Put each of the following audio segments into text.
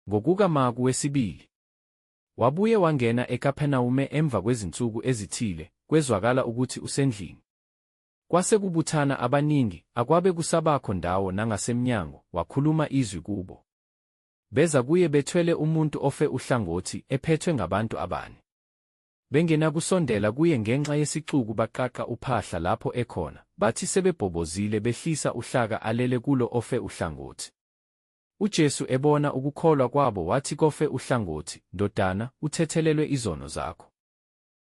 Ngokuka Marku wesibili. Wabuye wangena eKapernawume emva kwezinsuku ezithile, kwezwakala ukuthi usendlini. Kwase kubuthana abaningi, akwabe kusabakho ndawo nangasemnyango, wakhuluma izwi kubo. Beza kuye bethwele umuntu ofe uhlangothi, ephethwe ngabantu abane. Bengenakusondela kuye ngenxa yesixuku baqaqa uphahla lapho ekhona, bathi sebebhobozile behlisa uhlaka alele kulo ofe uhlangothi. UJesu ebona ukukholwa kwabo wathi kofe uhlangothi, Ndodana, uthethelelwe izono zakho.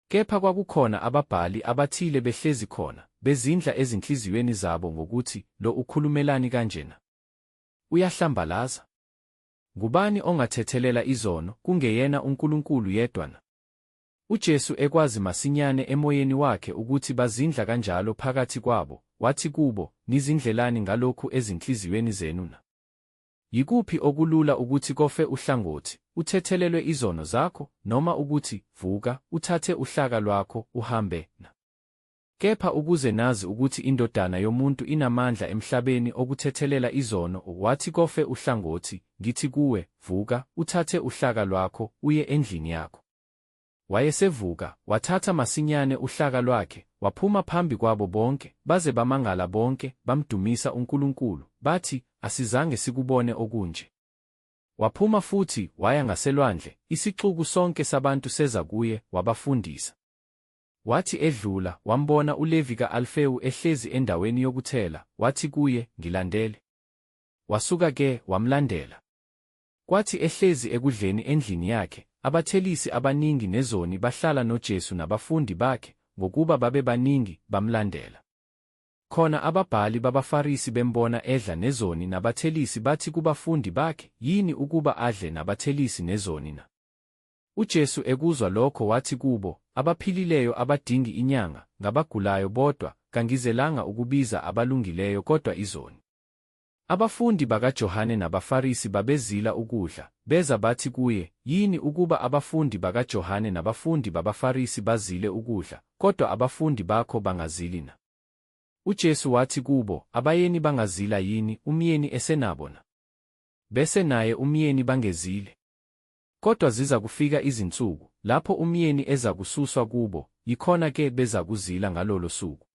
Kepha kwakukhona ababhali abathile behlezi khona, bezindla ezinhliziyweni zabo ngokuthi, Lo ukhulumelani kanjena? Uyahlambalaza. Ngubani ongathethelela izono, kungeyena uNkulunkulu yedwa na? UJesu ekwazi masinyane emoyeni wakhe ukuthi bazindla kanjalo phakathi kwabo, wathi kubo, Nizindlelani ngalokhu ezinhliziyweni zenu na? Yikuphi okulula ukuthi kofe uhlangothi, Uthethelelwe izono zakho, noma ukuthi, Vuka, uthathe uhlaka lwakho, uhambe, na? Kepha ukuze nazi ukuthi iNdodana yomuntu inamandla emhlabeni okuthethelela izono, wathi kofe uhlangothi, Ngithi kuwe, Vuka, uthathe uhlaka lwakho, uye endlini yakho. Wayesevuka, wathatha masinyane uhlaka lwakhe, waphuma phambi kwabo bonke, baze bamangala bonke, bamdumisa uNkulunkulu, bathi, Asizange sikubone okunje. Waphuma futhi, waya ngaselwandle, isixuku sonke sabantu seza kuye, wabafundisa. Wathi edlula, wambona uLevi ka-Alfewu ehlezi endaweni yokuthela, wathi kuye, Ngilandele. Wasuka-ke, wamlandela. Kwathi ehlezi ekudleni endlini yakhe, abathelisi abaningi nezoni bahlala noJesu nabafundi bakhe, ngokuba babebaningi, bamlandela. Khona ababhali babaFarisi bembona edla nezoni nabathelisi bathi kubafundi bakhe, Yini ukuba adle nabathelisi nezoni na? UJesu ekuzwa lokho wathi kubo, Abaphilileyo abadingi inyanga, ngabagulayo bodwa, kangizelanga ukubiza abalungileyo kodwa izoni. Abafundi bakaJohane nabaFarisi babezila ukudla, beza bathi kuye, Yini ukuba abafundi bakaJohane nabafundi babaFarisi bazile ukudla, kodwa abafundi bakho bangazili na? UJesu wathi kubo, Abayeni bangazila yini, umyeni esenabo na? Bese naye umyeni bangezile. Kodwa zizakufika izinsuku, lapho umyeni ezakususwa kubo, yikhona-ke bezakuzila ngalolo suku.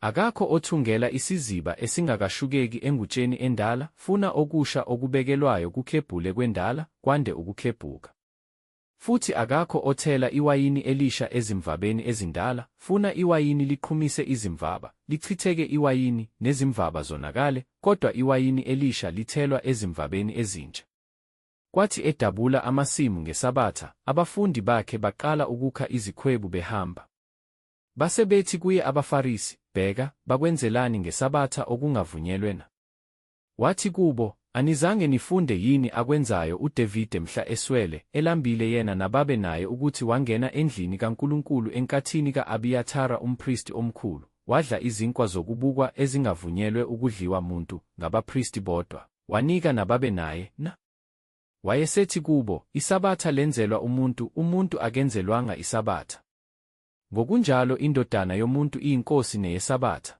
Akakho othungela isiziba esingakashukeki engutsheni endala, funa okusha okubekelwayo kuklebhule kwendala, kwande ukuklebhuka. Futhi akakho othela iwayini elisha ezimvabeni ezindala, funa iwayini liqhumise izimvaba, lichitheke iwayini, nezimvaba zonakale, kodwa iwayini elisha lithelwa ezimvabeni ezintsha. Kwathi edabula amasimu ngeSabatha, abafundi bakhe baqala ukukha izikhwebu behamba. Base bethi kuye abaFarisi, Bheka, bakwenzelani ngeSabatha okungavunyelwe na? Wathi kubo, Anizange nifunde yini akwenzayo uDevide mhla eswele, elambile yena nababe naye ukuthi wangena endlini kaNkulunkulu enkathini ka-Abiyathara umpristi omkhulu, wadla izinkwa zokubukwa ezingavunyelwe ukudliwa muntu, ngabapristi bodwa, wanika nababe naye, na? Wayesethi kubo, ISabatha lenzelwa umuntu, umuntu akenzelwanga iSabatha. Ngokunjalo iNdodana yomuntu iyiNkosi neyeSabatha.